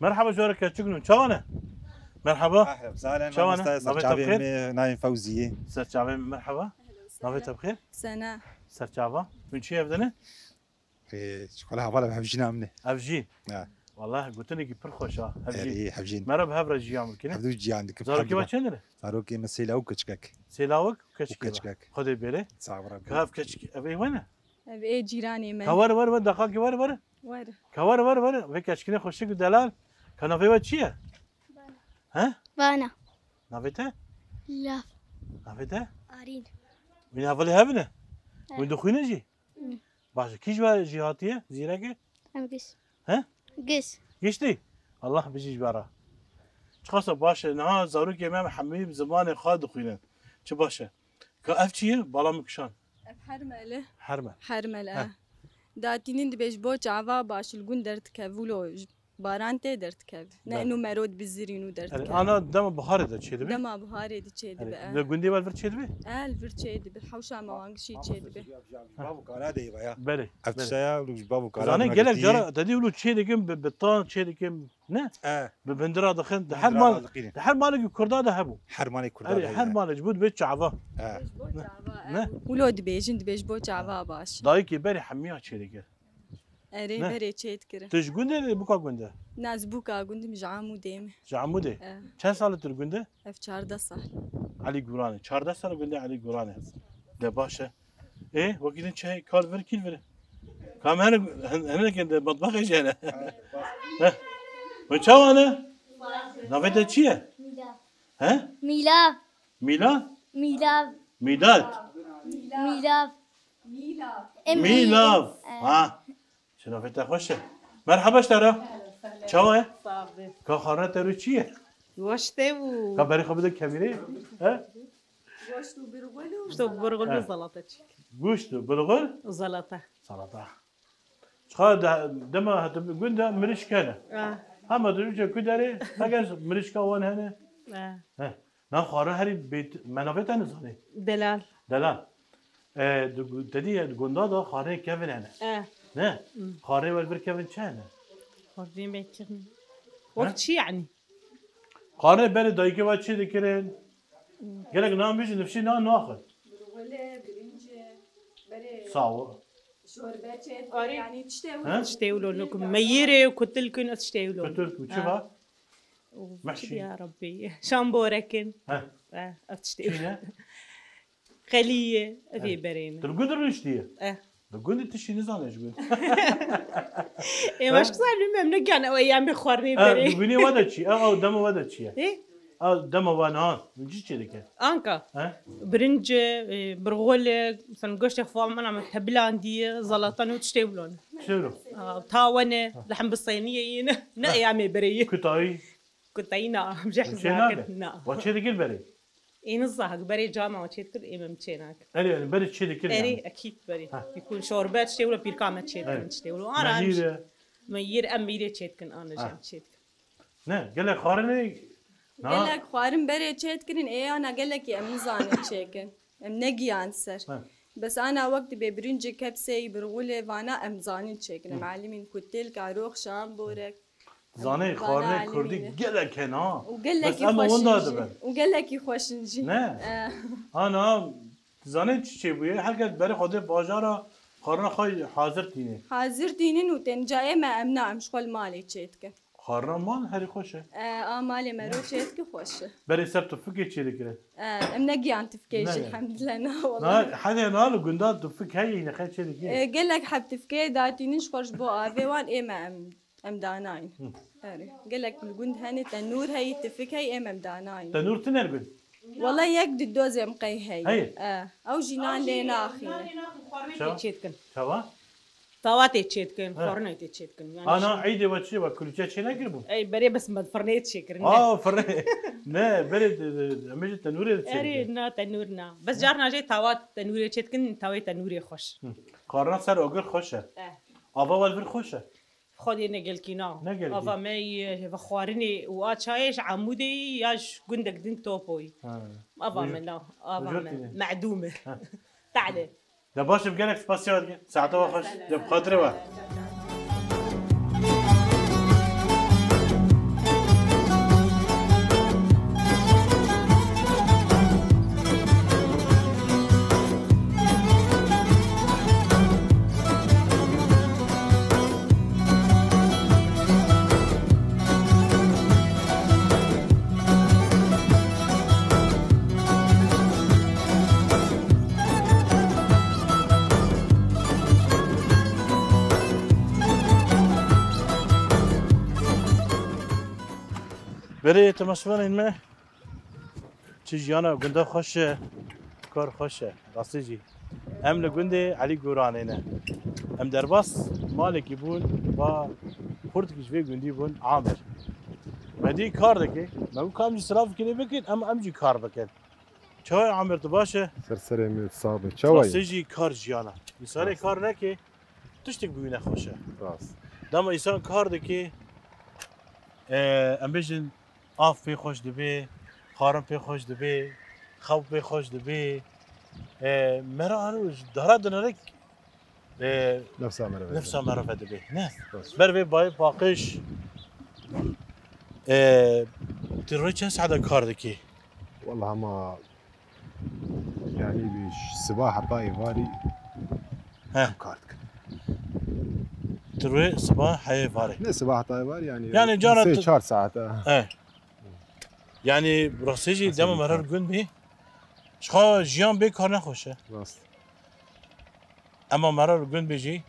Merhaba, jore keçik nû. Çawa ne? Merhaba. Merhaba, zalen, çawa ne? Mamoste, navê te bi xêr? Me navê Fewzî ye. Serçavê me, merhaba. Navê te bi xêr? Sena. Serçava. Hûn çi evde ne? Ê, şkola hevala hevjîna min e. Hevjîn? Ha. Wallah, gotinekî pir xweş a. Hevjîn. Erê, hevjîn. Me re bi hev re jiyan bikine. Hevdu jiyan dikim. Zarokê we çend ne? Zarokê me sê lawik keçikek. Sê lawik û keçikek. Û keçikek. Xwedê bêre. Sağ ol. Ka ev keçik, ev ê we ne? Ev ê cîranê me. Ka were, were, were, daxakî were, were. Were. Ka were, were, were. Vê keçikê xweşik û delal. Ka navê we çi ye? He? Vana. Navê te? Laf. Navê te? Arîn. Wî hevalê hev ne? He. Wî dixwîne jî? Hı. Baş e. Kî ji we jî hatiye? Zîrek e? Em giş. He? Giş. Giştî? Allah bijî ji we re. Çiqasa baş e. Niha zarokê me hemî bi zimanê xwe dixwînin. Çi baş e. Ka ev çi ye? Bala min kişand. Ev hermel e. Hermel. Hermel e. Heh. Datînin dibêj bo çava baş li gund derdikevûlo. Baran tê derdikeve. Ne, ber, inu merod bizirîn û derdikeve. Ana dema biharê de çêdibe? Dema biharê de çêdibe, e. Li gundê we li vir çêdibe? E, li vir çêdibe. Hewşa me wan gişî çêdibe. Bav û kala de ye ya. Belê. Ev tişta ya, û ji bav û kala. Zanî gelek cara te dî û çêdikin bi, bi tan çêdikin, ne? E. Bi bindira dixin. Di her mal, di her malekî kurda de hebû. Her malê kurda de. Her malê ji bo dibê çava. E. Ji bo çava, e. Ne? Û lo dibêjin, dibêj bo çava baş. Dayikê berê hemiya çêdike. Erê, ne? Berê çêdikirin. Tu ji gundê de, buka gundê? Na, ez buka gundim, ji Amûdê me. Ji Amûdê? E. Çend sal e tu li gundê? Ev çardeh sal. Elî Guranê. Çardeh sal gundê Elî Guranê. De baş e. Ê, wekî din çi heye? Kal vir, kîl vir. Kam hene, hin-, hinekên de matbaxê jî hene. Heh. Hûn çawa ne? Navê te çi ye? Mîla. He? Mîla. Mîla? Mîla. Mîdat. Mîla. Mîlav. Em Mîlav. Ê-, e. Ha. Şerefê te xweş e. Merhaba ji te re. Çawa ye? Sax be. Ka xwarina te rû çi ye? Goşt e û... Ka berê xwe bide kemîrê. He? Goşt û birxul û... Goşt û birxul û... He. Zalata çîk. Goşt û birxul? Û zalata. Zalata. Çiqa de-, dema hate gund de mirişk hene. Ha. Hema tu biçe ku derê, heger mirişka wan hene. Ha. He. Na xwarin herî bêt-, me navê te nizanî. Delal. Delal. E, di gu-, te dî, di gunda da xwarinê kevin hene. E. Ne? Hmm. Xwarinê we li vir kevin çi hene? Xwarinê me kevin. He? Wek çi yani? Xwarinê berê dayikê we çê dikirin? Hmm. Gelek nan bijî nifşî nan naxin. Birwele, birinci, berê. Sawo. Şorbe çê, arê, yani tiştê wilo. He? Tiştê wilo, nukum. Meyîrê, kutilkin, ez tiştê wilo. Kutilk û çi va? Û çi ya Rabbî? Şamborekin. He. He, ev tiştê wilo. Çi ne? Qelî ye, ev ê berê ne. Tu li gund rûniştiye? Eh. Li gundê tiştî nizane ji gund. Ê, he? Baş kisa lûm em negiyan ew eyyamê xwarinê berê. Ev li gundê we de çi? Ev, ew dema we de çi ye? Ê? Ew dema we niha, min cî çê dike. Anka. He? Birinci, e, birxul, sen goştê xwe min ama tebilandiye, zalatan û tiştê wilo ne. Çi wilo? Aa, ta we ne, lehim bi sêniyê yî ne, ne eyyamê berê yî. Kutayî? Kutayî na, em jeh nakin, na. Wa çê dikir berê? Ê nizahak berê cama çê dikir, ê min çê nakin. Erê, yani berê çê dikir yani. Erê, ekîd berê. Ha. Yekun şorbe çê wilo pîrka me çê dikin, çê wilo. Aranj. Meyîr e. Meyîr, em meyîrê çê dikin, an jî em çê dikin. Ne, gelek xwarinê, na? Gelek xwarin berê çê dikirin, ê ana gelekî em nizanin çêkin. Em negiyan ser. Ha. Bes ana wek dibê birincê kepseyî birxulê vana em zanin çêkin. Em elimîn kutil, karox, şamborek. Zanê xwarinê kurdî gelek hene ha. Û gelekî xweş in jî. Û gelekî xweş in jî. Ne? Eh. Ana, tu zanê çi çêbûye? Her kes berê xwe dê bajara xwarina xwe hazir tînê. Hazir tînin û tenca ê me em na, em ji xwe li malê çê dikin. Xwarina mal herî xweş e. Eh, a malê me ro çê dike xweş e. Berê ser tufikê çê dikire. Eh, em negiyan tufikê jî, elhemdulillah, na wala. Na, hede na li gunda tufik heye, yine xê çê dike. Eh, gelek heb tufikê datînin ji xwe ji bo avê wan ê me em Em danayîn. Hı. Erê. Gelek li gund hene tenûr heyî, tifik heyî, êm em danayîn. Tenûr tine li gund? Wala yek di dozê em qey heyî. Heyî? E, ew jî nan lê naxîne. Çawa? Tê çê dikin. Çawa? Tawa tê çê dikin, xwarina tê çê dikin. Ana, eydê we çi we kulîçe çê nekiribû? Ey, berê bes me firnê çê kirin. Aa, firnê. Ne, berê de, de, em jî tenûrê çê dikin. Erê, na, tenûr na. Bes carna jê tawa tenûrê çê dikin, tawê tenûrê xweş. Hı. Xwarina ser ogir xweş e. Eh. Ava we li vir xweş e. Xwedê ne gelkî na. Ne gelkî. Ava me yê hêva xwarinê û a çayê ji Amûdê yî ya ji gundek din Topoyî. Ha. Ava me na, ava me. Medûm e. Ha. Tale. De baş e, gelek spasiya dike. Saeta we xweş. De bi xatirê we. Berê temaşevanên me, çi jiyana gunda xweş e, kar xweş e, rastî jî. Em li gundê Elî Goranê ne. Em derbas malekî bûn, va xurtikî ji vê gundî bûn, Amir. Me dî kar dike, me got, ka em jî silav kirê bikin, em, em jî kar bikin. Çawa ye Amir, tu baş e? Ser serê min sax be. Çawa ye? Rastî jî kar jiyana. Însanê kar neke, tiştek bi wî nexweş e. Rast. Dema însan kar dike, e, em bêjin, av pê xweş dibe, xwarin pê xweş dibe, xew pê xweş dibe. E, mera ero ji dara dinere, e, Nefsa mere ve. Nefsa mere ve dibe. Ne? Rast. Ber vê bayê paqij, e, tu rê çend saeta kar dikî? Wallahî ma Yani bi siba heta êvarî He. Kar dikin. Tu rê siba heyê varê. Ne siba heta êvarî yani. Yani cara sê tu çar saet, ha. He. Yani rastî jî dema mera gund bî. Ji xwe jiyan bê kar nexweş e. Rast. Ema mera gund bê jî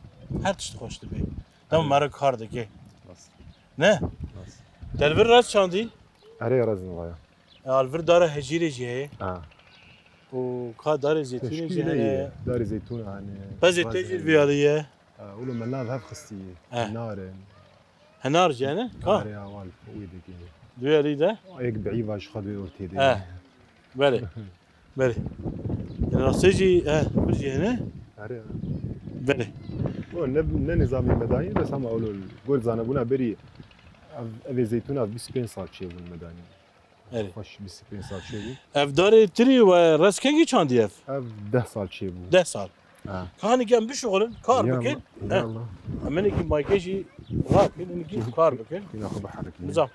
her tişt xweş dibe. Dema mera kar dike. Rast. Ne? Rast. Te li vir rez çandî? Erê, rez nivaya. E, li vir dara hejîrê jî heye. Ha. Û ka darê zeytûnê jî heye. Darê zeytûn hene. Pezê te jî viyalî ye. Ha, wilo me nav hev xistî. Ha. Nar in. Henar jî hene? Ka? Arê awal wî dikî. Duyalî de? Yek bîva ji xwe duyê ortê de. Ha. Belê. Belê. Rastê jî, he, xwe jî hene? Arê. Belê. O ne, ne nizamî me dayî, bes hema wilo gor zanebûna berî ev, evê zeytûna bîst pênc sal çêbûn me dayî. Erê. Xweş bîst pênc sal çêbû. Ev darê tirî we reskekî çandî ev? Ev deh sal çêbû. Deh sal. Ha. Kanî em bişuxulin, kar bikin. He. Em hinekî maykê jî rakin, hinekî kar bikin. Hîna xwe biherikî. Nizam.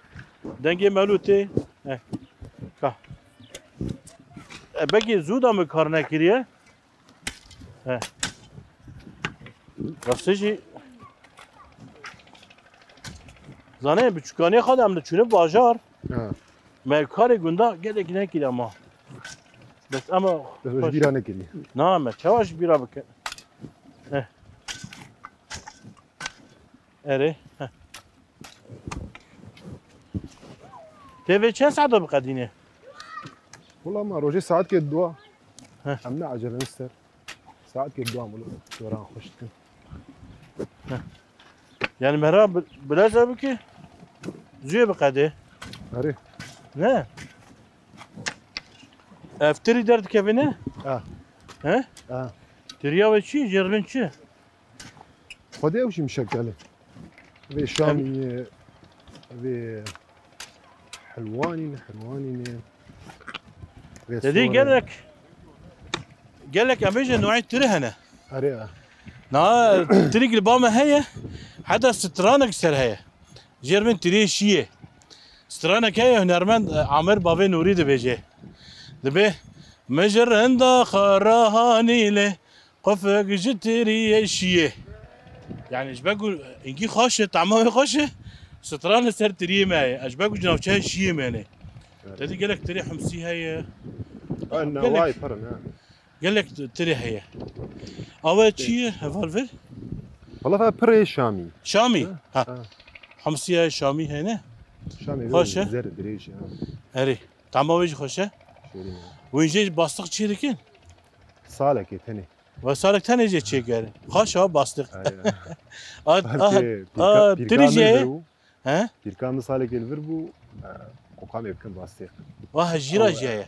Dengê melû tê. He. Ka. E, belkî zû da min kar nekiriye. He. Rastî jî zanê biçûkaniyê xwe de em diçûne bajar. He. Me karê gunda gelek nekir ama. Bes ama bes bîra nekirî. Na me çawa ji bîra bikin. He. Erê. He. Tê vê çend saeta biqedîne? Wala ma rojê saetkê dua. Heh. Em ne ecelenî ser. Saetkê dua wilo coran xweş dikin. Heh. Yani mera bi-, bileze bike, zûyê biqedê. Erê. Ne? Ev tirî derdikeve ne? Ha. He? Ha. Tiriya ve çi? Jerbin çi? Xwedê ew jî mişekkel e. Vê Şamî ye, vê Hilwanî ne, Hilwanî ne. Vê Te dî Sor e. Gelek, gelek em bêjin nûê tirî hene. Erê, e. Na, tirîk li ba me heye, heta stranek ser heye. Jêr bin tirî şiyê. Stranek heye, hunermend, e, Amer Bavê Nûrî dibêje. Dibê, "Min ji rinda xwe rahanî lê, qufik ji tiriyê şiyê." Yani ji ber ku hingî xweş e, tama wê xweş e, stran li ser tiriyê me ye. Ez ji ber ku ji navçeya şiyê me ne. Evet. Te dî gelek tirê Himsî heye. Ha, ne, gelek, vay, pir in, ha. Gelek tirê heye. Awe çi ye, heval vir? Wala fa pir ê Şamî. Şamî? Ha, ha. Ha. Himsî heye, Şamî heye ne? Şamî xweş e. Zer dirêj e, ha. Erê. Tama wê jî xweş e. Şêrîn e. Wê jê bastiq çê dikin? Salekê tenê. Ve salek tenê jê çêker. Xaş ha bastik. Aynen. A, a, Belkî a, pîrka, pîrka tirî min jê. Li vir bû. He? Pîrka min salekê li vir bû, e, qokamê bikin bastik. Va hejîra jê ye.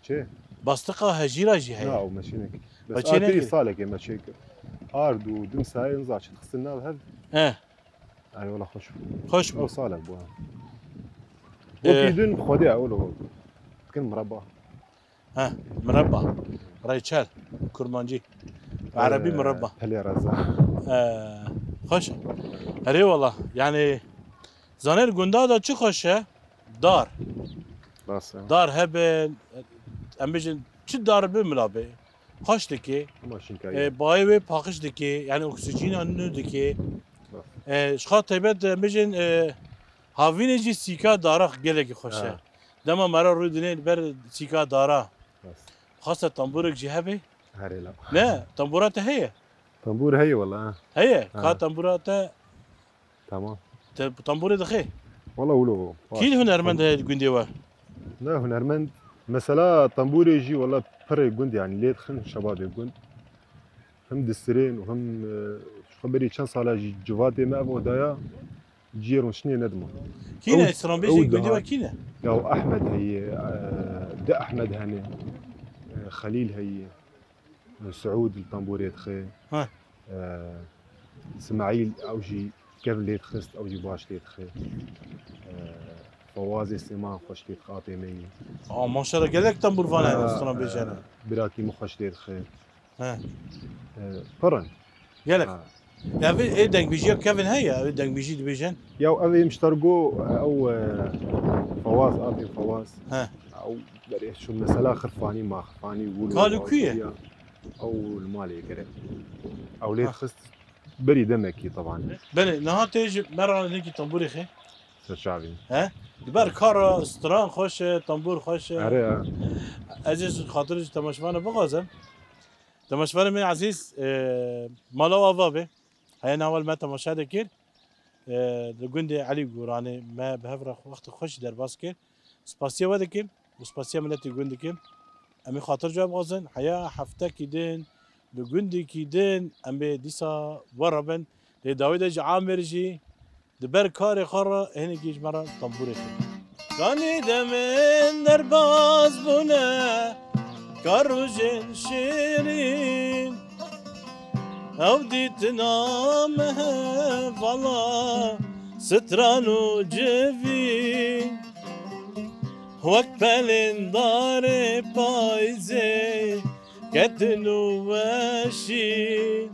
Çi? Bastiqa hejîra jî heye. Na, ew me çê nekir. Bes a tirî salekê me çêkir. Ard û dimsayê niza çi dixistin nav hev. He. Ay wala xweş bû. Xweş bû. Ew salek bû, ha. Ee, wekî din xwedê ew lo dikin mireba. Ha, mireba. Reyçel, kurmancî. Erebî mireba. Pelê reza. Ee, xweş e. Erê wala. Yani, zanêr gunda da çi xweş e? Dar. Rast e. Dar hebe, em bêjin, çi dar bi mila be. Xweş dike. Maşînkayî. E, bayê wê paqij dike, yani oksîjîna nû dike. Rast. E, ji xwe taybet, em bêjin, e, havînê jî sîka dara gelekî xweş e. Ha. Dema me re rû dinê li ber sîka dara. Rast. Xweste tamburek jî hebe. Herê la. Ne, tambura te heye? Tambur heye wala, ha. Heye, ha. Ka tambura te. Tamam. Te tamburê dixê? Wala wilo. Kî hunermend heye di gundê we? Ne hunermend. Mesela tembûrê jî wala pirê gund, yani lê dixin şebabê gund. Him distirên û him, e, ji xwe berî çend sala jî civatê me ev odaya ciyê roniştinê nedima. Kî ne? Stranbêjên gundê we kî ne? Ya Ehmed heye, e, di Ehmed hene, e, Xelîl heye. Siûd li tembûrê dixe. Ha. Ee, Simaîl, ew jî kevn lê dixist, ew jî baş lê dixe. Ee, Fewazê Sêman xweş lê dixe, apê me yî. A, maşallah, gelek tembûrvan hene, stranbêj hene. Birakî min xweş lê dixe. He. Ee, pir in. Gelek. Ha. Ya vê, ê dengbêjiya kevin heye, ew ê dengbêjî dibêjin? Ya ev ê miştergo, ew, e, Fewaz, apê Fewaz. He. Ew berê şu mesela xirfanî ma, xirfanî wilo. Kal û kû ye? Ew li malê gere. Ew lê dixist berî demekî taban. Belê, niha tê ji me re nekî tembûrê xê? Serçavî. He? Di ber kara stran xweş e, tembûr xweş e. Erê, ya. Ez ê ji xatir ji temaşevanê bixwazim. Temaşevanê min ezîz, e, mala we ava be. Heya niha we li me temaşe dikir. E, li gundê Elî Goranê me bi hev re wextê xweş derbas kir. Spasiya we dikim û spasiya miletê gund dikim. Em ê xatir ji we bixwazin. Heya heftekî din, li gundekî din em ê dîsa we re bin. Lê dawî de ji Amêr jî di ber karê xwe re hinekî ji me re tembûrê xwe. Kanî demên derbas bûne, kar rojên şêrîn. Ew dîtina me hevala stran û civîn. Wek pelên darê payzê ketin û weşîn.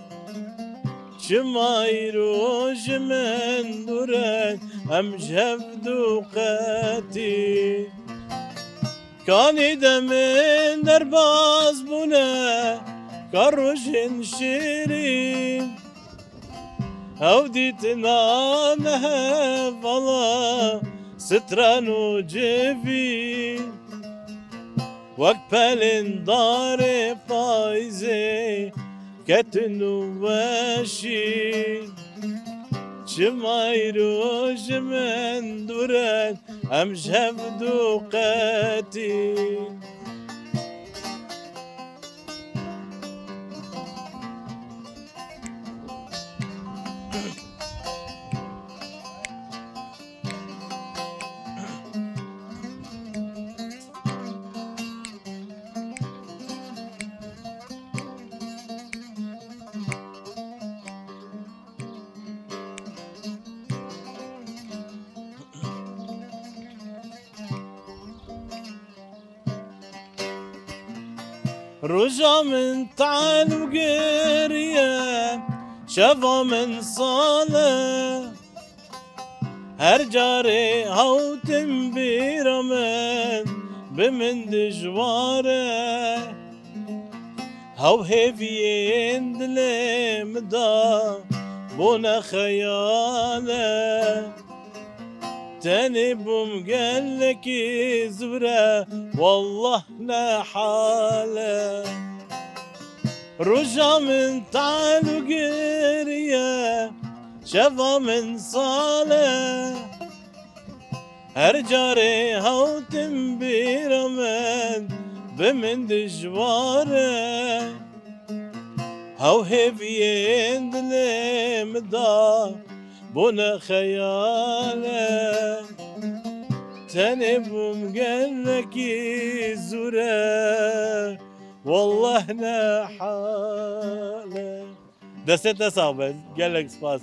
Çima îro ji min dûr in, em ji hev du qetî. Kanî demên derbas bûne, kar rojên şêrîn. Ew dîtina me hevala stran û civîn. Wek pelên darê payzê ketin û weşîn. Çima îro ji min dûr in, em ji hev du qetî. Roja min tal û geriye, şeva min sal e. Her carê hewtim bîra min, bi min dijwar e. Hew hêviyên dilê min da bûne xeyal e. Tenê bûm gelekî zûr e, wallah ne hal e. Roja min tal û geriye, şeva min sal e. Her carê hewtim bîra min, bi min dijwar e. Hew hêviyên dilê min da bûne xeyal e. Tenê bûm gelekî zûr e, wallah ne hal e. Destê te sax be, gelek spas.